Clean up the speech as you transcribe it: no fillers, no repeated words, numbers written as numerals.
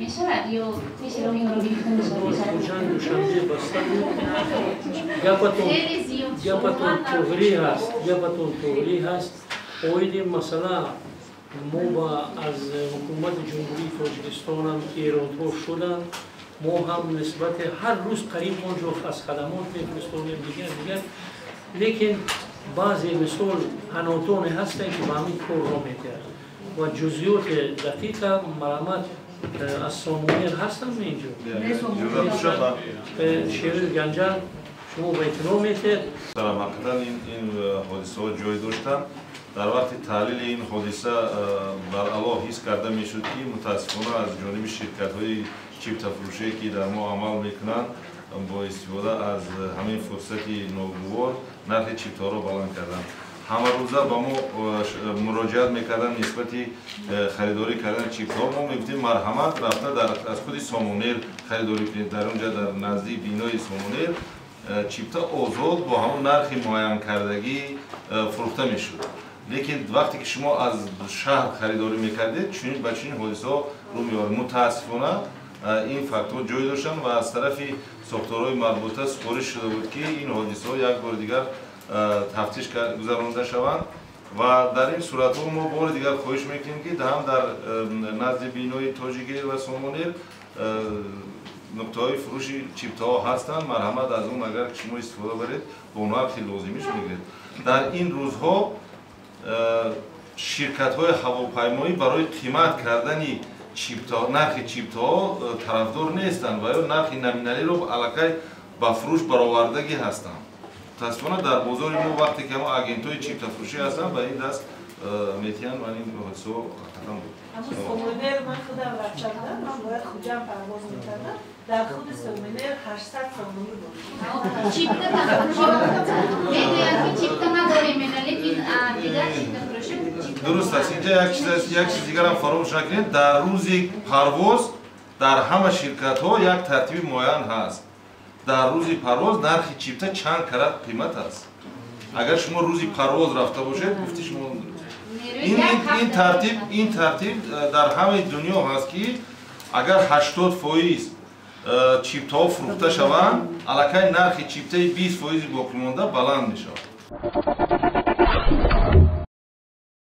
Мешавад ё пеши роҳи онро гирифта мешавад? Душанбе баста буд. Гапатон туғрӣ ҳаст, гапатон туғрӣ ҳаст. Оиди масъала мо ба аз ҳукумати Ҷумҳурии Тоҷикистонам эродҳо шуданд. Мо ҳам нисбати ҳар рӯз қариб онҷо аз хадамот мефиристонем, дигар дигар. Лекин баъзе мисол ҳанотоне ҳастанд, ки ба ҳамин кор роҳ медиҳанд ва ҷузъиёти дақиқа марамат аз Сомонер ҳастанд инҷо. Шерил Ганҷал, шумо ба иттилоъ метиҳед. Ҳақиқатан ин ҳодисаҳо ҷой доштанд. Дар вақти таҳлили ин ҳодиса баръало ҳис карда мешуд, ки мутаассифона аз ҷониби ширкатҳои чиптафурӯшие, ки дар мо амал мекунанд, бо истифода аз ҳамин фурсати ногувор нархи чиптаҳоро баланд карданд. Ҳамарӯза ба мо муроҷиат мекарданд нисбати харидорӣ кардани чиптаҳо. Мо мегуфтем, марҳамат, рафта аз худи Сомонер харидорӣ кунед. Дар он ҷа дар наздики бинои Сомонер чипта озод бо ҳамон нархи муайянкардагӣ фурӯхта мешуд. Лекин вақте ки шумо аз шаҳр харидорӣ мекардед, ба чунин ҳодисаҳо рӯ меовард. Мутаассифона ин фактҳо ҷой доштанд ва аз тарафи сохторҳои марбута супориш шуда буд, ки ин ҳодисаҳо як бори дигар тафтиш гузаронида шаванд ва дар ин суратҳо мо бори дигар хоҳиш мекунем, ки ҳам дар назди бинои Тоҷикэр ва Сомонер нуқтаҳои фурӯши чиптаҳо ҳастанд. Марҳамат, аз он агар шумо истифода баред, бо нархи лозимиш мегиред. Дар ин рӯзҳо ширкатҳои ҳавопаймоӣ барои қимат кардани нархи чиптаҳо тарафдор нестанд ва ё нархи номиналиро аллакай ба фурӯш баровардагӣ ҳастанд. Мутаассифона дар бозори мо вақте ки ҳамо агентҳои чиптафурӯшӣ ҳастанд, ба ин даст метиҳанд ва ин ҳодисаҳо ҳақиқатан буд. Сомонер ман худам рафта будам, ман бояд Хуҷанд парвоз мекардам. Дар худи Сомонер 800 сомонӣ буд. Чипта мегӯянд, ки чипта надорем, лекин дигар чиптафурӯшӣ. Дуруст аст. Инҷа як чиз дигарам фаромӯш накунед. Дар рӯзи парвоз дар ҳама ширкатҳо як тартиби муайян ҳаст. Дар рӯзи парвоз нархи чипта чанд карат қимат аст. Агар шумо рӯзи парвоз рафта бошед, гуфти шумо ин тартиб дар ҳамаи дунё ҳаст, ки агар 80% чиптаҳо фурӯхта шаванд, аллакай нархи чиптаи 20% боқимонда баланд мешавад.